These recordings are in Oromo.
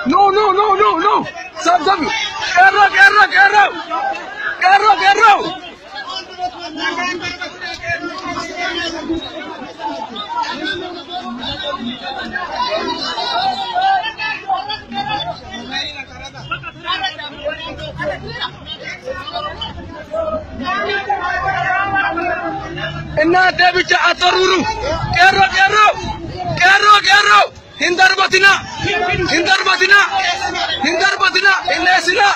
No no no no no. Sab qeerroo qeerroo qeerroo qeerroo qeerroo. እናንተ ብቻ አትወርውሩ። ቄሮ ቄሮ ቄሮ ቄሮ hin darbatina hin darbatina hin darbatina hin dheessina.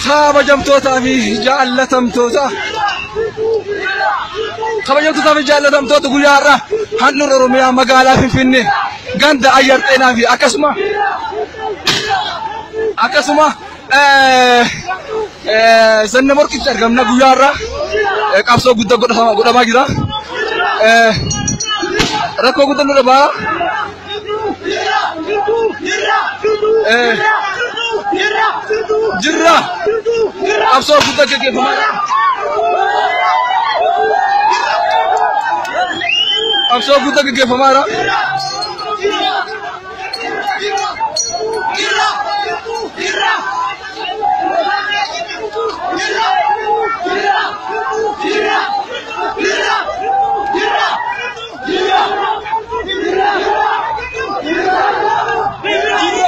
Kabajamtootaa fi jaallatamtoota kabajamtootaa fi jaallatamtoota guyyaa har'aa handhuura Oromiyaa magaalaa Finfinnee ganda Ayyar Xeenaa fi akkasuma Zanna Morkitti argamna. Guyyaa har'aa qabsoo guddaa godhamaa jira. Rakkoo guddaa nu dhabaa. Jirra qabsoo guddaa gaggeeffamaa jira. Qabsoo guddaa gaggeeffamaa jira. Jirra jirra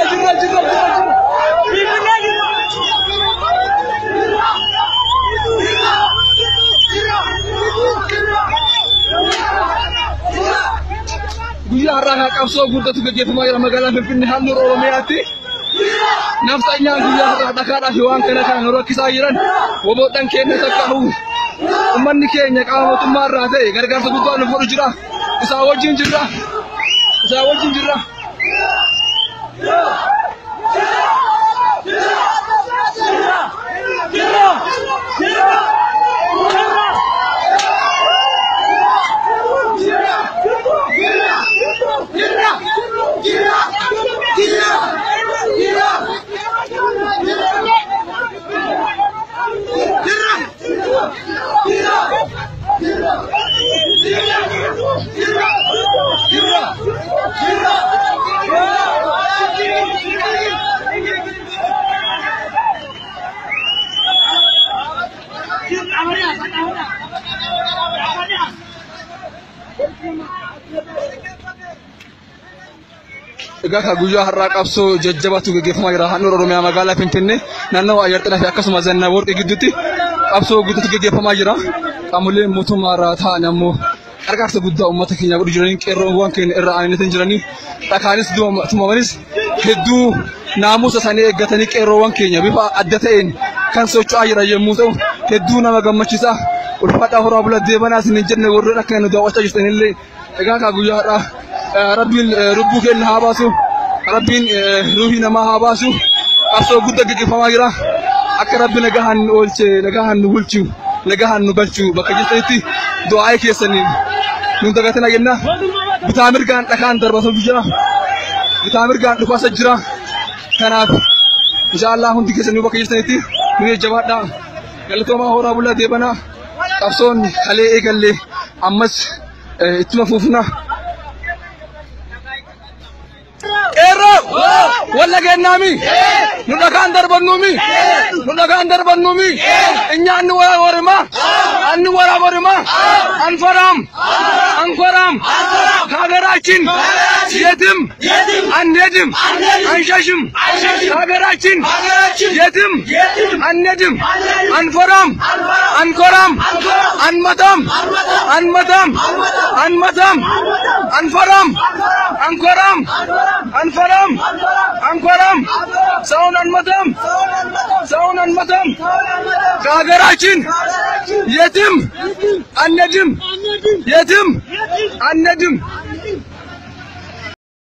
jirra jirra. Guyyaa har'aa qabsoo guddatu gaggeeffamaa jira magaalaa Finfinnee handhuura Oromiyaatti. Nafxanyaan guyyaa har'aa dhakaadhaa fi waan kana kana nu rakkisaa jiran woboodhaan keenya takka uummanni keenya qaama mootummaa irraa ta'e gargaarsa guddaa nu godhu jira. Isaa wajjin jirra. Isaa wajjin jirra. Egaa ka guyyaa har'aa qabsoo jajjabaatu gaggeeffamaa jira. Handhuura Oromiyaa magaalaa Finfinnee naannoo Ayyar Xeenaa fi akkasuma Zanna Warqii gidduutti qabsoo guddaatu gaggeeffamaa jira. Qaamoleen mootummaa irraa ta'an ammoo gargaarsa guddaa uummata keenya godhu jiranii, qeerroowwan keenya irra aananii jiranii, dhakaanis tumamanis hedduu naamusa isaanii eeggatanii qeerroowwan keenya bifa adda ta'een kan socho'aa jiran yommuu ta'u hedduu nama gammachiisa. Ulfaadhaa horaa bula deebanaa isin hin jenne warreen akka nu daawwachaa jirtanillee. Egaa ka guyyaa har'aa rabbiin lubbuu keenya haa baasu, rabbiin ruuhii namaa haa baasu. Qabsoo guddaa gaggeeffamaa jira. Akka rabbi nagahaan nu oolche, nagahaan nu bulchu, nagahaan nu galchu bakka jirtanitti du'aa keessaniin nu dagatina jenna. Bitaa mirgaan dhakaan darbatu jira. Bitaa mirgaan dhukaasa jira. Kanaaf inshaallah hundi keessanii bakka jirtanitti nu jajjabaadhaa. Galatoomaa horaa bulaa deebanaa. Qabsoon kalee eegallee ammas ittuma fufna. Qeerroo walla kennaami nu dhakaan darbannuumi nu dhakaan darbannuumi እኛ አንወራወርማ አንወራወርማ አንፈራም አንኮራም ከሀገራችን የትም አንሄድም፣ አንሸሽም። ከሀገራችን የትም አንሄድም፣ አንፈራም፣ አንኮራም፣ አንመታም፣ አንመታም፣ አንመታም፣ አንፈራም፣ አንኮራም፣ አንፈራም፣ አንኮራም። ሰውን አንመታም፣ ሰውን አንመታም። ከሀገራችን የትም አንሄድም፣ የትም አንሄድም።